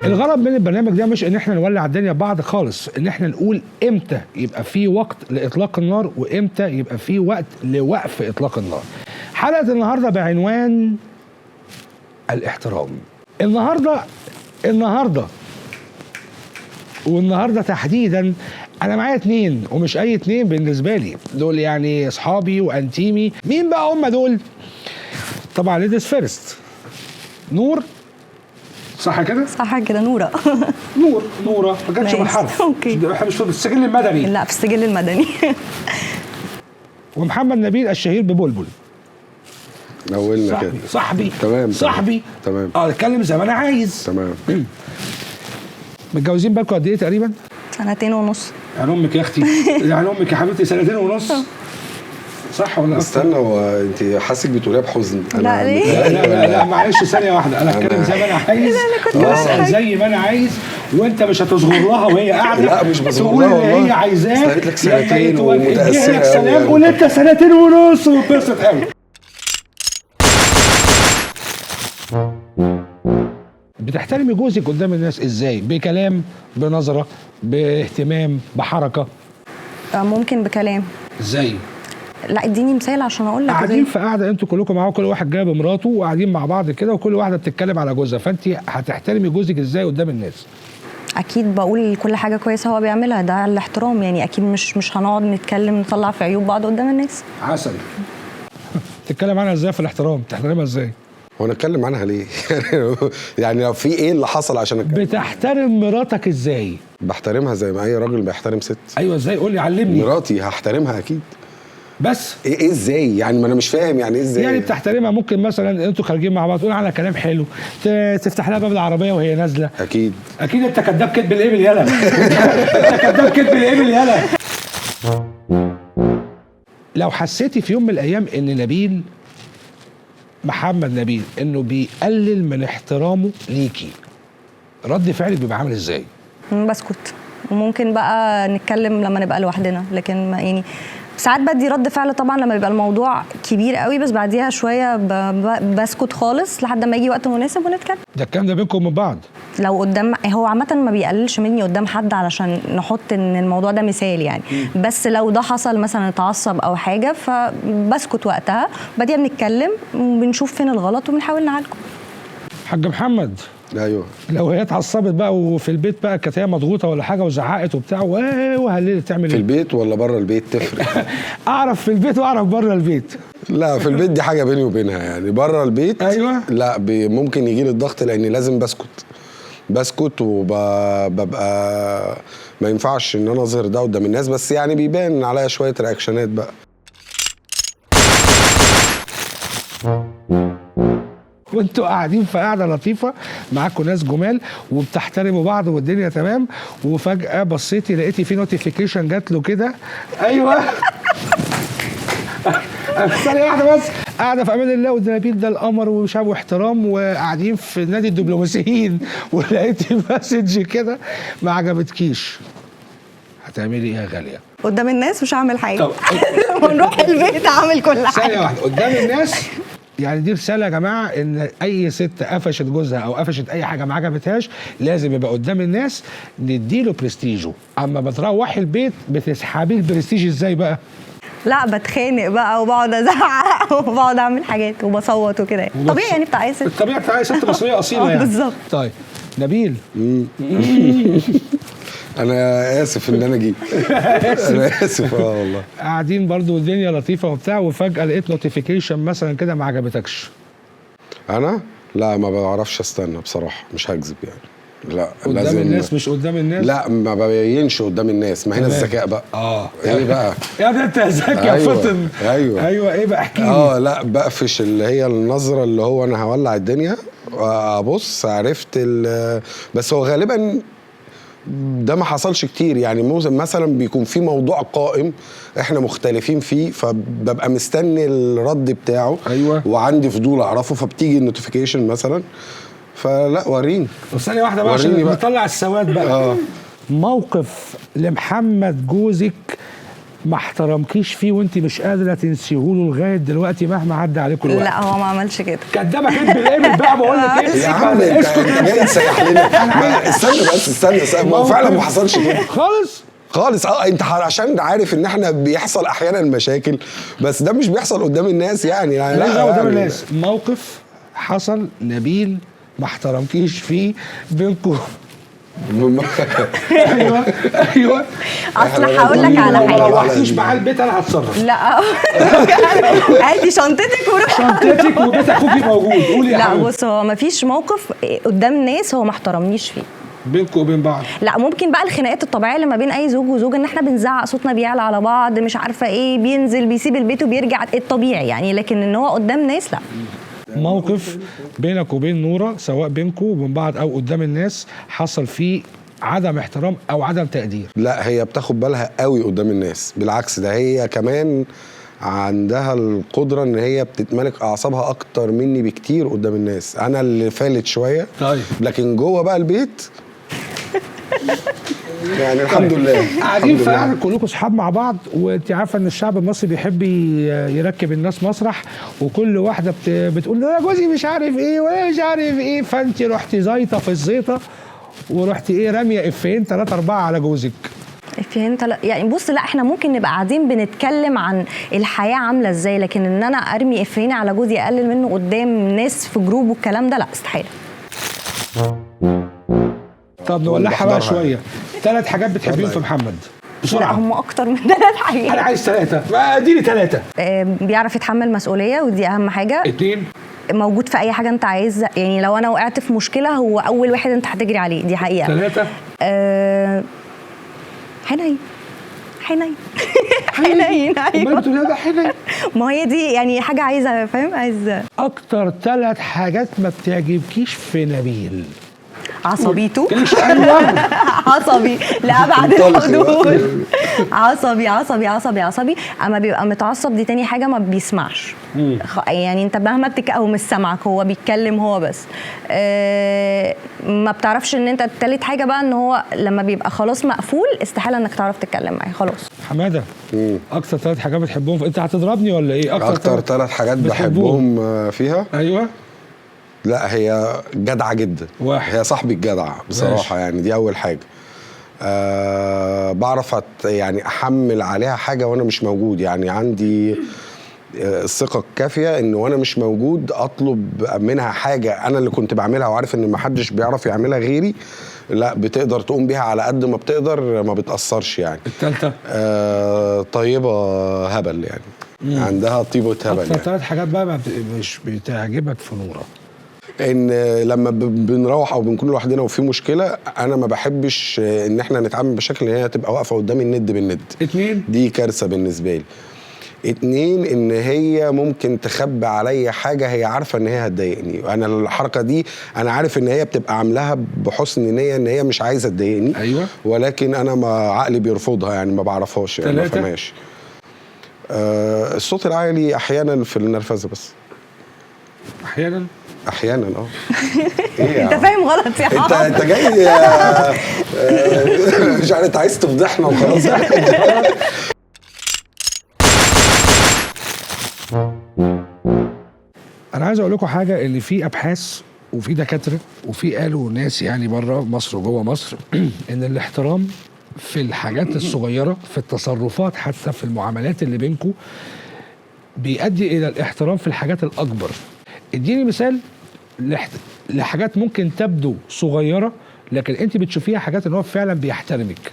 الغرض من البرنامج ده مش ان احنا نولع الدنيا ببعض خالص، ان احنا نقول امتى يبقى في وقت لاطلاق النار وامتى يبقى في وقت لوقف اطلاق النار. حلقة النهارده بعنوان الاحترام. النهارده والنهارده تحديدا انا معايا اتنين، ومش اي اتنين بالنسبة لي، دول يعني اصحابي وانتيمي. مين بقى هم دول؟ طبعا ladies first، نور، صح كده؟ صح كده، نوره. نور، نوره ما كانتش ماشي. بالحرف. okay. احنا مش في السجل المدني. لا، في السجل المدني. ومحمد نبيل الشهير ببلبل. اولنا صاحبي كده. صاحبي. تمام. صاحبي. تمام. اه، اتكلم زي ما انا عايز. تمام. متجوزين بالكم قد ايه تقريبا؟ 2.5 سنين. يعني امك يا اختي، يعني امك يا حبيبتي، 2.5 سنين، صح ولا أكتر؟ استنى، هو انت حاسك بتقوليها بحزن؟ لا، ليه؟ لا لا لا, لا معلش، ثانية واحدة، أنا أتكلم زي ما أنا عايز وأسأل زي ما أنا عايز، وأنت مش هتصغر لها وهي قاعدة. لا، مش بصغر تقول لها اللي والله. هي عايزاه. أصل قالت لك سنتين لما ومتأثرة يتوجه لك أوي سلام يعني. قول أنت 2.5 سنين واتبسط قوي. بتحترمي جوزك قدام الناس ازاي؟ بكلام، بنظرة، باهتمام، بحركة؟ ممكن بكلام. ازاي؟ لا، اديني مثال عشان اقول لك. قاعدين ازاي؟ في قاعدة انتوا كلكم معاكم، كل واحد جايب مراته وقاعدين مع بعض كده، وكل واحدة بتتكلم على جوزها، فانت هتحترمي جوزك ازاي قدام الناس؟ اكيد بقول كل حاجة كويسة هو بيعملها، ده الاحترام يعني. اكيد مش هنقعد نتكلم نطلع في عيوب بعض قدام الناس. عسل. تتكلم عنها ازاي في الاحترام؟ تحترمها ازاي؟ هو انا اتكلم عنها ليه؟ يعني لو في ايه اللي حصل عشان أتكلم؟ بتحترم مراتك ازاي؟ بحترمها زي ما اي راجل بيحترم ست. ايوه، ازاي؟ قول لي، علمني. مراتي هحترمها اكيد. بس ايه ازاي يعني؟ ما انا مش فاهم يعني ايه ازاي. يعني بتحترمها، ممكن مثلا انتوا خارجين مع بعض تقول عنها كلام حلو، تفتح لها باب العربية وهي نازله. اكيد. اكيد. انت كداب كدب الابل، يالا انت كداب كدب الابل يالا. لو حسيتي في يوم من الايام ان نبيل، محمد نبيل، انه بيقلل من احترامه ليكي، رد فعلك بيبقى عامل ازاي؟ بسكت، وممكن بقى نتكلم لما نبقى لوحدنا، لكن ما يعني ساعات بدي رد فعل طبعا لما بيبقى الموضوع كبير قوي، بس بعديها شوية بسكت خالص لحد ما يجي وقت مناسب ونتكلم. ده الكلام ده بينكم وبين بعض؟ لو قدام، هو عامة ما بيقللش مني قدام حد علشان نحط ان الموضوع ده مثال يعني، بس لو ده حصل مثلا اتعصب او حاجة فبسكت وقتها، بعديها بنتكلم وبنشوف فين الغلط وبنحاول نعالجه. حاج محمد. ايوه. لو هي اتعصبت بقى وفي البيت بقى كانت هي مضغوطه ولا حاجة وزعقت وبتاع وهللت، تعمل في ايه؟ البيت ولا بره البيت تفرق. اعرف في البيت واعرف بره البيت. لا، في البيت دي حاجة بيني وبينها يعني، بره البيت أيوة. لا، ممكن يجي لي الضغط لاني لازم بسكت وببقى ما ينفعش ان انا اظهر ده قدام الناس، بس يعني بيبان عليا شوية رياكشنات بقى. وانتوا قاعدين في قاعدة لطيفة معاكم ناس جمال وبتحترموا بعض والدنيا تمام، وفجاة بصيتي لقيتي في notification جات له كده. ايوه، ثانية واحدة بس، قاعدة في امان الله ونبيل ده القمر ومش عارف واحترام، وقاعدين في نادي الدبلوماسيين، ولقيتي message كده ما عجبتكيش، هتعملي ايه يا غالية؟ قدام الناس مش هعمل حاجة. طب لما نروح البيت هعمل كل ثانية حاجة. واحدة، قدام الناس يعني دي رسالة يا جماعة، إن أي ست قفشت جوزها أو قفشت أي حاجة ما عجبتهاش لازم يبقى قدام الناس نديله برستيجه، أما بتروحي البيت بتسحبي البرستيج إزاي بقى؟ لا، بتخانق بقى وبقعد ازعق وبقعد اعمل حاجات وبصوت وكده يعني. طبيعي يعني بتاع اي ست. الطبيعي بتاع أي ست مصرية أصيلة يعني. بالظبط. طيب نبيل. انا اسف ان انا جيت، انا اسف والله. قاعدين برضو والدنيا لطيفة وبتاع، وفجأة لقيت notification مثلا كده ما عجبتكش. انا لا، ما بعرفش استنى بصراحة، مش هكذب يعني. لا قدام لازم الناس مش قدام الناس؟ لا، ما ببينش قدام الناس، ما هنا تمام. الذكاء بقى. ايه بقى؟ يا ده انت ذكي يا أيوة، فطن. أيوة. ايوه، ايه بقى؟ احكي لي. لا، بقفش اللي هي النظرة اللي هو انا هولع الدنيا، ابص عرفت بس هو غالبا ده ما حصلش كتير يعني. مثلا بيكون في موضوع قائم احنا مختلفين فيه، فببقى مستني الرد بتاعه. أيوة. وعندي فضول اعرفه، فبتيجي ال notification مثلا، فلا وريني. طب ثانية واحدة بقى عشان وريني بقى. نطلع السواد بقى. موقف لمحمد جوزك ما احترمكيش فيه وانت مش قادرة تنسيهوله لغاية دلوقتي مهما عدى عليكم الوقت؟ لا هو ما عملش كده. كدابه كدب القابل بقى، بقول لك ايه يا عم انت جاي تسيح لنا. استنى بس، استنى، ما هو فعلا ما حصلش كده خالص خالص. انت عشان عارف ان احنا بيحصل احيانا مشاكل، بس ده مش بيحصل قدام الناس يعني. لا قدام الناس. موقف حصل نبيل ما احترمكيش فيه بينكم. ايوه ايوه. اصل هقول لك على حاجة، لو روحتيش معاه البيت انا هتصرف. لا هاتي شنطتك وروح، شنطتك وبيت اخوكي موجود. قولي يا لا حبيبتي. بص، هو ما فيش موقف قدام ناس هو ما احترمنيش فيه بينكم وبين بعض. لا ممكن بقى الخناقات الطبيعية اللي ما بين اي زوج وزوج، ان احنا بنزعق، صوتنا بيعلى على بعض، مش عارفه ايه، بينزل بيسيب البيت وبيرجع، الطبيعي يعني. لكن ان هو قدام ناس لا. موقف بينك وبين نوره، سواء بينكم وبين بعض او قدام الناس، حصل فيه عدم احترام او عدم تقدير؟ لا هي بتاخد بالها قوي قدام الناس، بالعكس ده هي كمان عندها القدرة ان هي بتتملك اعصابها اكتر مني بكتير قدام الناس. انا اللي فالت شوية، طيب، لكن جوه بقى البيت يعني الحمد لله. قاعدين في قعدة كلكم اصحاب مع بعض، وانت عارفه ان الشعب المصري بيحب يركب الناس مسرح، وكل واحدة بتقول انا جوزي مش عارف ايه ولا مش عارف ايه، فانت رحتي زيطه في الزيطة ورحتي ايه راميه افيهين 3 4 على جوزك. افيهين يعني بص، لا احنا ممكن نبقى قاعدين بنتكلم عن الحياة عامله ازاي، لكن ان انا ارمي افيهين على جوزي اقلل منه قدام ناس في group والكلام ده، لا استحالة. طب نولعها بقى شوية. 3 حاجات بتحبيهم في محمد بسرعة. هم اكتر من 3 حاجات. انا عايز 3، ما اديني 3. بيعرف يتحمل مسؤولية، ودي اهم حاجة. 2، موجود في اي حاجة انت عايز، يعني لو انا وقعت في مشكلة هو اول واحد انت هتجري عليه، دي حقيقة. 3، حنين حنين حنين. ايوه ده حنين. ما هي دي يعني حاجة عايزه، فاهم؟ عايزه. اكتر 3 حاجات ما بتعجبكيش في نبيل؟ عصبيته. عصبي لأبعد الحدود. عصبي عصبي عصبي عصبي. اما بيبقى متعصب دي تاني حاجة، ما بيسمعش. يعني انت مهما او مش سامعك، هو بيتكلم هو بس. ما بتعرفش ان انت. تالت حاجة بقى ان هو لما بيبقى خلاص مقفول استحالة انك تعرف تتكلم معاه خلاص. حمادة، اكتر 3 حاجات بتحبهم؟ انت هتضربني ولا ايه؟ اكتر 3 حاجات بحبهم فيها؟ ايوه. لا هي جدعة جدا. واحد، هي صاحبي الجدع بصراحة. ماشي. يعني دي أول حاجة. بعرف يعني أحمل عليها حاجة وأنا مش موجود، يعني عندي الثقة الكافية إن وأنا مش موجود أطلب منها حاجة أنا اللي كنت بعملها وعارف إن محدش بيعرف يعملها غيري، لا بتقدر تقوم بيها على قد ما بتقدر، ما بتأثرش يعني. التالتة؟ طيبة هبل يعني. عندها طيبة هبل. أكتر 3 حاجات بقى مش بتعجبك في نورة؟ ان لما بنروح او بنكون لوحدنا وفي مشكلة، انا ما بحبش ان احنا نتعامل بشكل ان هي تبقى واقفة قدامي الند بالند. 2، دي كارثة بالنسبة لي. 2، ان هي ممكن تخبي عليا حاجة هي عارفه ان هي هتضايقني. انا الحركة دي انا عارف ان هي بتبقى عاملاها بحسن نيه، ان هي مش عايزه تضايقني. ايوه، ولكن انا ما عقلي بيرفضها يعني، ما بعرفهاش يعني، ما بفهمهاش. الصوت العالي احيانا في النرفزه بس. احيانا احيانا. إيه انت فاهم غلط يا عم. انت جاي مش عارف، انت عايز تفضحنا وخلاص. انا عايز اقول لكم حاجة، ان في ابحاث وفي دكاترة وفي قالوا ناس يعني بره مصر وجوه مصر ان الاحترام في الحاجات الصغيرة، في التصرفات، حتى في المعاملات اللي بينكم، بيؤدي الى الاحترام في الحاجات الاكبر. اديني مثال لحاجات ممكن تبدو صغيرة لكن انت بتشوفيها حاجات ان هو فعلا بيحترمك.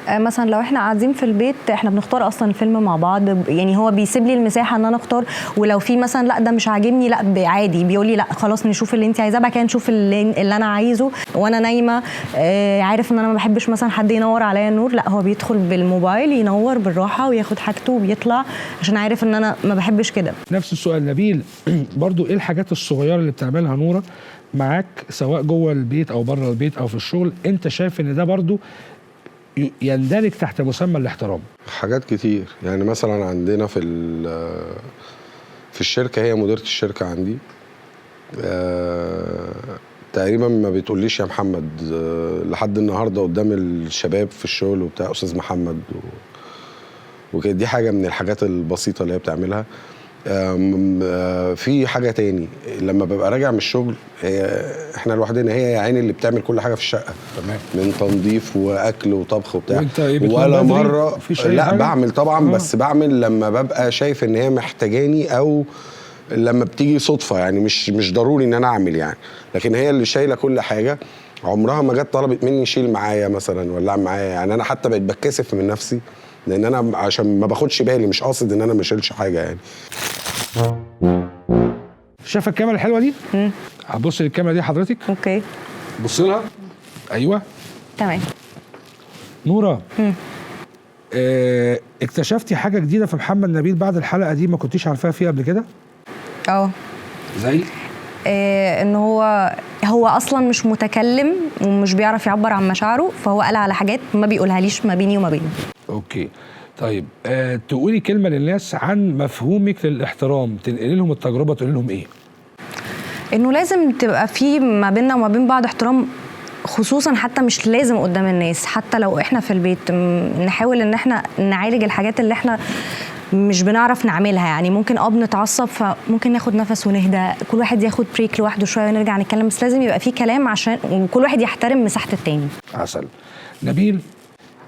مثلا لو احنا قاعدين في البيت، احنا بنختار اصلا الفيلم مع بعض، يعني هو بيسيب لي المساحة ان انا اختار، ولو في مثلا لا ده مش عاجبني، لا عادي بيقول لي لا خلاص نشوف اللي انت عايزاه، بعد كده نشوف اللي انا عايزه. وانا نايمة عارف ان انا ما بحبش مثلا حد ينور عليا النور، لا هو بيدخل بالموبايل ينور بالراحة وياخد حاجته وبيطلع، عشان عارف ان انا ما بحبش كده. نفس السؤال نبيل، برضو ايه الحاجات الصغيرة اللي بتعملها نوره معاك سواء جوه البيت او بره البيت او في الشغل، انت شايف ان ده برضو يندرج تحت مسمى الاحترام؟ حاجات كتير يعني. مثلا عندنا في الشركة، هي مديره الشركة عندي، تقريبا ما بتقوليش يا محمد لحد النهارده قدام الشباب في الشغل وبتاع، استاذ محمد وكده. دي حاجة من الحاجات البسيطة اللي هي بتعملها. في حاجة تاني، لما ببقى راجع من الشغل، هي احنا لوحدنا، هي يا عيني اللي بتعمل كل حاجة في الشقة. تمام. من تنظيف واكل وطبخ وبتاع. وانت ايه، بتنام ولا بدري؟ مرة. مفيش أي لا حاجة؟ بعمل طبعا، بس بعمل لما ببقى شايف ان هي محتاجاني، او لما بتيجي صدفة يعني، مش ضروري ان انا اعمل يعني، لكن هي اللي شايله كل حاجة. عمرها ما جت طلبت مني شيل معايا مثلا ولا اعمل معايا يعني. انا حتى بقيت بتكسف من نفسي، لان انا عشان ما باخدش بالي، مش قاصد ان انا ما اشيلش حاجة يعني. شايفه الكاميرا الحلوة دي؟ هتبص للكاميرا دي حضرتك؟ okay. بص لها. ايوه تمام. نوره، اكتشفتي حاجة جديدة في محمد نبيل بعد الحلقة دي ما كنتيش عارفاها فيه قبل كده؟ اه. زي ان هو اصلا مش متكلم ومش بيعرف يعبر عن مشاعره، فهو قال على حاجات ما بيقولها ليش ما بيني وما بينه. okay. طيب تقولي كلمة للناس عن مفهومك للاحترام، تنقلي لهم التجربة، تقولي لهم ايه؟ انه لازم تبقى في ما بيننا وما بين بعض احترام، خصوصا حتى مش لازم قدام الناس، حتى لو احنا في البيت نحاول ان احنا نعالج الحاجات اللي احنا مش بنعرف نعملها يعني. ممكن بنتعصب، فممكن ناخد نفس ونهدى، كل واحد ياخد break لوحده شوية ونرجع نتكلم، بس لازم يبقى في كلام عشان وكل واحد يحترم مساحة التاني. عسل. نبيل،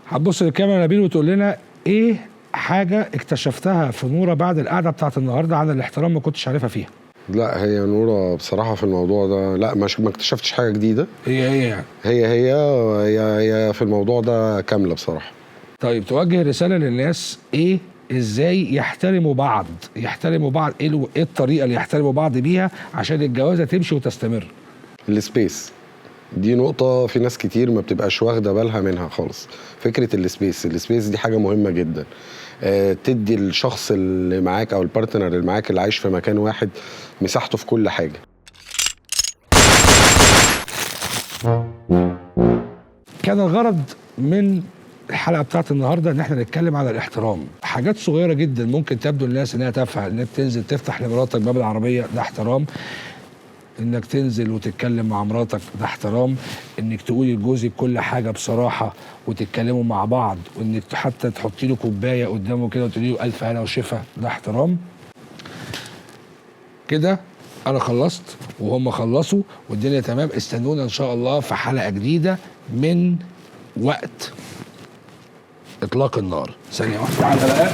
هتبص للكاميرا نبيل وتقول لنا ايه حاجة اكتشفتها في نوره بعد القعدة بتاعت النهارده عن الاحترام ما كنتش عارفها فيها؟ لا هي نوره بصراحة في الموضوع ده لا، ما اكتشفتش حاجة جديدة. هي هي يعني هي هي هي هي في الموضوع ده كاملة بصراحة. طيب توجه رسالة للناس ايه، ازاي يحترموا بعض، يحترموا بعض ايه، ايه الطريقة اللي يحترموا بعض بيها عشان الجوازه تمشي وتستمر؟ ال space دي نقطة في ناس كتير ما بتبقاش واخدة بالها منها خالص. فكرة ال space، ال space دي حاجة مهمة جدا. تدي الشخص اللي معاك أو ال partner اللي معاك اللي عايش في مكان واحد مساحته في كل حاجة. كان الغرض من الحلقة بتاعت النهاردة إن احنا نتكلم على الاحترام. حاجات صغيرة جدا ممكن تبدو للناس إنها تافهة، إنك تنزل تفتح لمراتك باب العربية ده احترام، انك تنزل وتتكلم مع مراتك ده احترام، انك تقولي لجوزك كل حاجة بصراحة وتتكلموا مع بعض، وانك حتى تحطي له كوباية قدامه كده وتقولي له الف هنا وشفا ده احترام. كده انا خلصت وهم خلصوا والدنيا تمام. استنونا ان شاء الله في حلقة جديدة من وقت اطلاق النار. ثانية واحدة على بقى.